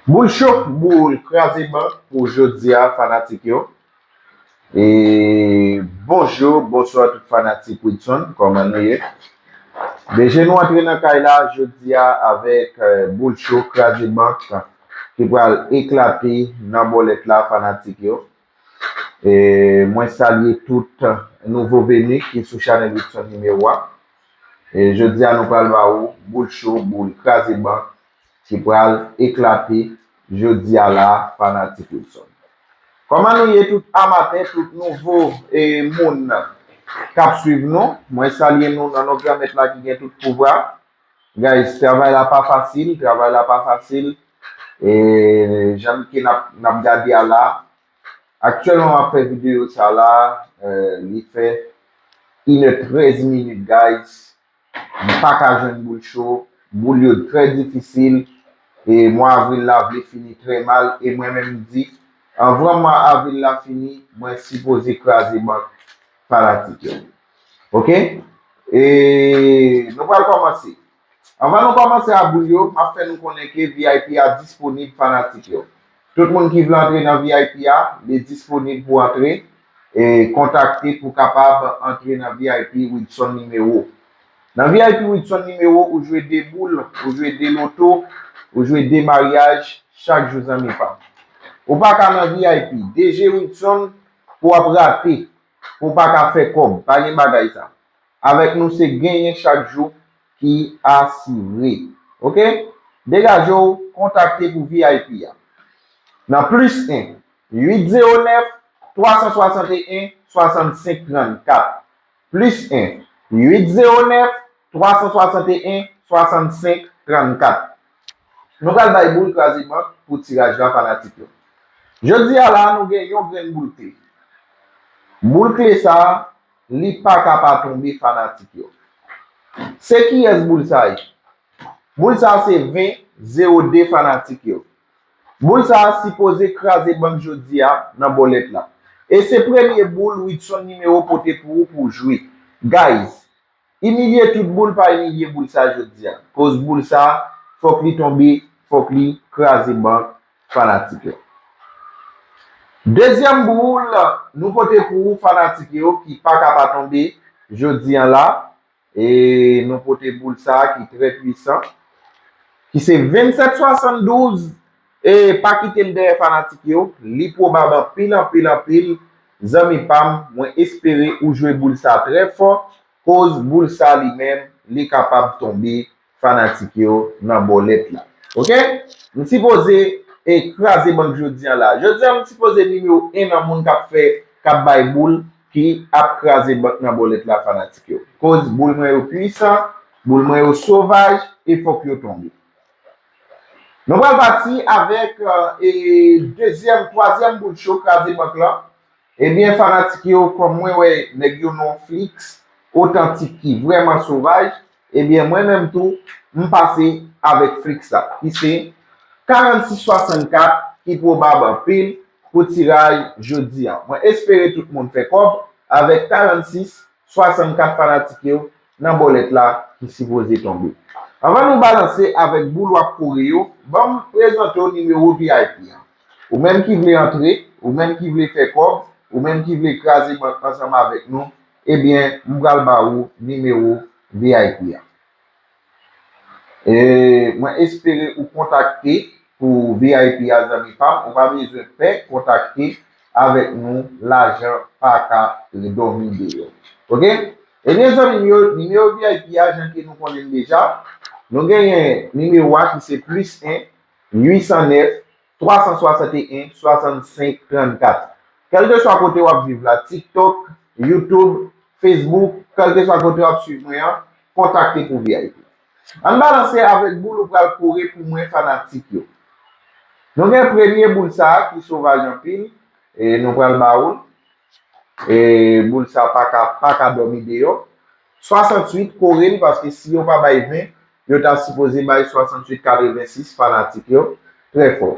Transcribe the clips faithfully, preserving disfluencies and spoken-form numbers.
Boul cho, boul kraze bank pou jodi a, fanatik yo. E bonjou, bonswa tout fanatik Widson, kòman nou ye? Deje nou antre nan kay la jodi a avèk eh, boul cho, kraze bank ki pral eklate nan bòlèt la, fanatik yo. E mwen salye tout nouvo veni ki sou chanèl Widson Nimewo a. E jodi a nou pral ba ou boul cho, boul kraze bank ki pral eklate jodi a la, fanatik Widson. Kòman nou ye tout amatè, tout nouvo e moun k ap swiv nou? Mwen salye nou nan non Granmèt la ki gen tout pouvwa. Guys, travay la pa fasil, travay la pa fasil. E jan ke n ap n ap gade a la, aktyèlman m ap fè videyo sa la, eh, li fè inè trèz minit, guys. M pa ka jwenn boul cho, boul yo trè difisil. E mwa avril la vle fini trè mal, e mwen menm m di, anvan mwa avril la fini, mwen sipoze kraze bank fanatik yo. Oke? E nou pral kòmanse. Anvan nou kòmanse a boul yo, m ap fè nou konnen ke V I P a disponib, fanatik yo. Tout moun ki vle antre nan V I P a, li disponib pou antre e kontakte pou kapab antre nan V I P Widson Nimewo. Nan V I P Widson Nimewo, ou jwe de boul, ou jwe de loto, ou jwe de maryaj chak jou, zanmi pa m. Ou pa ka nan V I P D J Widson pou w ap rate, pou w pa ka fè kòb. Pa gen bagay sa. Avèk nou, se genyen chak jou ki asire. Oke? Degaje w, kontakte pou V I P a. Nan plis en, uit zewo nèf, twa san swasanteyen, swasannsenk trannkat. Plis en, uit zewo nèf, twa san swasanteyen, swasannsenk trannkat. Nou pral bay boul kraze bank pou tiraj la, fanatik yo. Jodi a la, nou gen yon grenn boul kle. Boul kle sa a, li pa ka pa tonbe, fanatik yo. Se kiyès boul sa ye? Boul sa se ven zewo de, fanatik yo. Boul sa sipoze kraze bank jodi a nan bòlèt la. E se premye boul Widson Nimewo pote pou ou pou w jwe. Guys, imilye tout boul, pa imilye boul sa jodi a. Koz boul sa, fòk li tonbe, fòk li kraze bank, fanatik yo. Dezyèm boul nou pote pou ou, fanatik yo, ki pa ka pa tonbe jodi a la. E nou pote boul sa ki trè pwisan, ki se vennsèt swasanndouz. E pa kite l dèyè, fanatik yo, li pwobab anpil, anpil, anpil. Zanmi pa m, mwen espere ou jwe boul sa trè fò, koz boul sa li menm, li kapab tonbe, fanatik yo, nan bòlèt la. Oke? M sipoze e kraze bank jodi a la. Jodi a, m sipoze nimewo en nan moun k ap fè, k ap bay boul, ki ap kraze bank nan bòlèt la, fanatik yo. Koz boul mwen yo pwisan, boul mwen yo sovaj, e fòk yo tonbe. Nou pral pati avèk eh, e dezyèm, twazyèm boul cho kraze bank lan. Ebyen, fanatik yo, kòm mwen wè nèg yo nan Flix otantik ki vrèman sovaj, ebyen, mwen menm tou, m pase avèk Flix la, ki se karannsis swasannkat, ki pwobab anpil pou tiraj jodi a. Mwen espere tout moun fè kòb avèk karannsis swasannkat, fanatik yo, nan bòlèt la ki sipoze tonbe. Anvan nou balanse avèk boul w ap kore yo, ban m prezante w nimewo V I P a. Ou menm ki vle antre, ou menm ki vle fè kòb, ou menm ki vle kraze bank ansanm avèk nou, ebyen, m pral ba ou nimewo V I P a. E mwen espere ou kontakte pou V I P a, zanmi pa m, ou pa bezwen pè, kontakte avèk nou, lajan pa ka dòmi deyò. Oke? Ebyen, zanmi m yo, nimewo V I P a, jan ke nou konnen l deja, nou genyen nimewo a ki se plis en, uit san nèf, twa san swasanteyen, swasannsenk trannkat. Kèlkeswa kote w ap viv la, TikTok, YouTube, Facebook, kèlkeswa kote w ap swiv mwen an, kontakte pou V I P. Ann balanse avèk boul ou pral kore pou mwen, fanatik yo. Nou gen premye boul sa a ki sovaj anpil, e nou pral ba ou l. E boul sa pa ka, pa ka dòmi deyò. Swasanntuit, kore l, paske si yo pa bay ven, yo ta sipoze bay swasanntuit katrevensis, fanatik yo. Trè fò.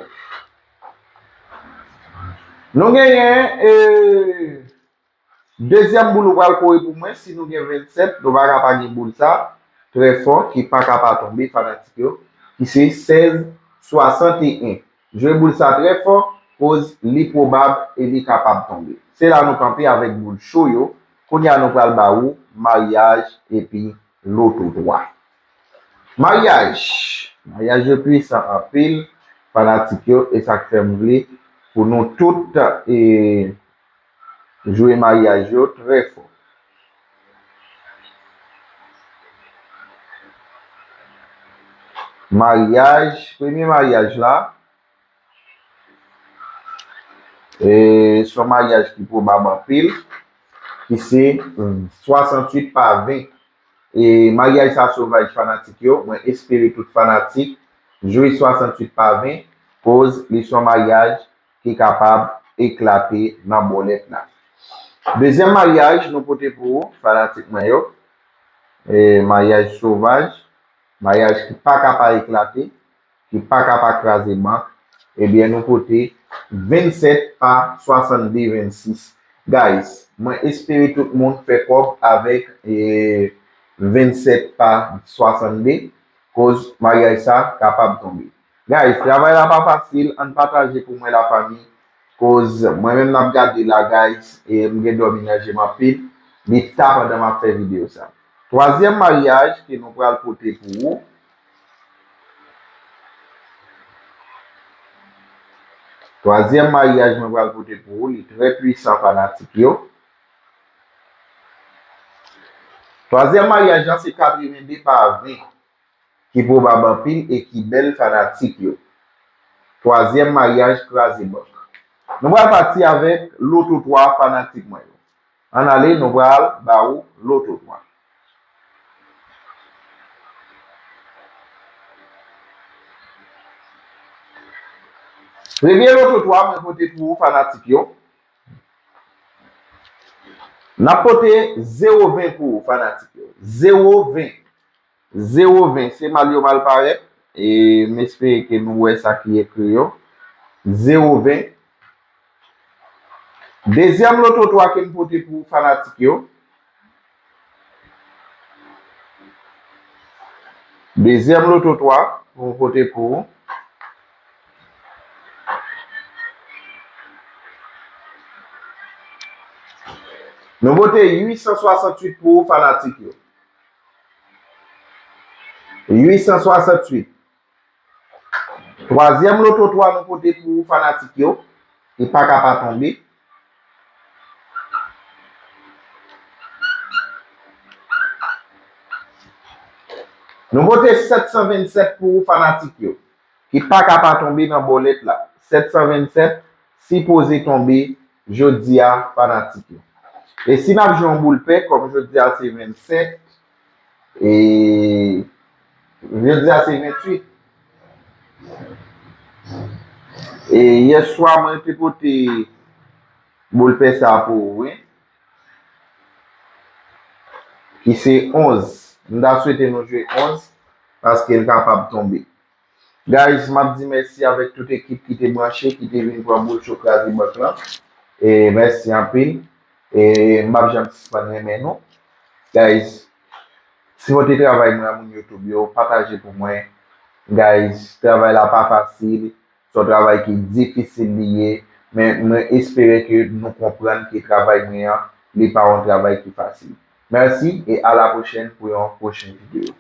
Nou genyen e dezyèm boul ou pral kore pou mwen, si nou gen vennsèt, nou pa ka pa gen boul sa, trè fò, ki pa ka pa tonbe, fanatik yo, ki se sèz swasannteyen. Jwe boul sa trè fò, koz li pwobab e li kapab tonbe. Se la nou kanpe avèk boul cho yo. Kounye a nou pral ba ou maryaj epi loto twa. Maryaj. Maryaj yo pwisan anpil, fanatik yo, e sa k fè m vle pou nou tout, e, jwe maryaj yo trè fò. Maryaj, premye maryaj la, e, se yon maryaj ki pwobab anpil, ki se, mm, swasanntuit pa ven. E maryaj sa sovaj fanatik yo, mwen espere tout fanatik jwe swasanntuit pa ven, koz li se yon maryaj ki kapab eklate nan bòlèt la. Dezyèm maryaj nou pote pou ou, fanatik mwen yo, e maryaj sovaj, maryaj ki pa ka pa eklate, ki pa ka pa kraze bank, ebyen, nou pote vennsèt pa swasannde vennsis. Guys, mwen espere tout moun fè kòb avèk, e, vennsèt pa swasannde, koz maryaj sa kapab tonbe. Guys, travay la pa fasil, ann pataje pou mwen, lafanmi. Koz mwen menm n ap gade la, guys, e m gen dòmi nan je m anpil. Li ta pandan m ap fè videyo sa. Twazyèm maryaj ke nou pral pote pou ou. Twazyèm maryaj mwen pral pote pou ou, li trè pwisan, fanatik yo. Twazyèm maryaj la se katrevenn de pa ven, ki pwobab anpil e ki bèl, fanatik yo. Twazyèm maryaj kraze bank. Nou pral pati avèk loto twa, fanatik mwen yo. Ann ale, nou pral ba ou loto twa. Premye loto twa mwen pote pou ou, fanatik yo. N ap pote zewo ven pou ou, fanatik yo. Zewo ven. Zewo ven, se mal yo mal parèt. E m espere ke nou wè sa ki ekri yo. Zewo ven. Dezyèm loto twa ke m pote pou fanatik yo. Dezyèm loto twa pou m pote pou ou. Nou pote uit san swasanntuit pou ou, fanatik yo. Uit san swasanntuit. Twazyèm loto twa nou pote pou ou, fanatik yo, ki pa ka pa tonbe. Nou pote sèt san vennsèt pou ou, fanatik yo, ki pa ka pa tonbe nan bòlèt la. Sèt san vennsèt sipoze tonbe jodi a, fanatik yo. E si n ap jwe yon boul pè, kòm jodi a se vennsèt, e jodi a se ventuit. E yè swa, mwen te pote boul pè sa pou ou, wi. Ki se onz. M ta swete nou jwe onz, paske l kapab tonbe. Guys, m ap di mèsi avèk tout ekip ki te branche, ki te vin pran boul cho kraze bank lan. E mèsi anpil. E m p ap janm sispann renmen nou. Guys, sipòte travay mwen an, moun YouTube yo, pataje pou mwen. Guys, travay la pa fasil. Se yon travay ki difisil li ye, men mwen espere ke nou konprann ke travay mwen an, li pa yon travay ki fasil. Mèsi e a la pwochèn pou yon pwochen videyo.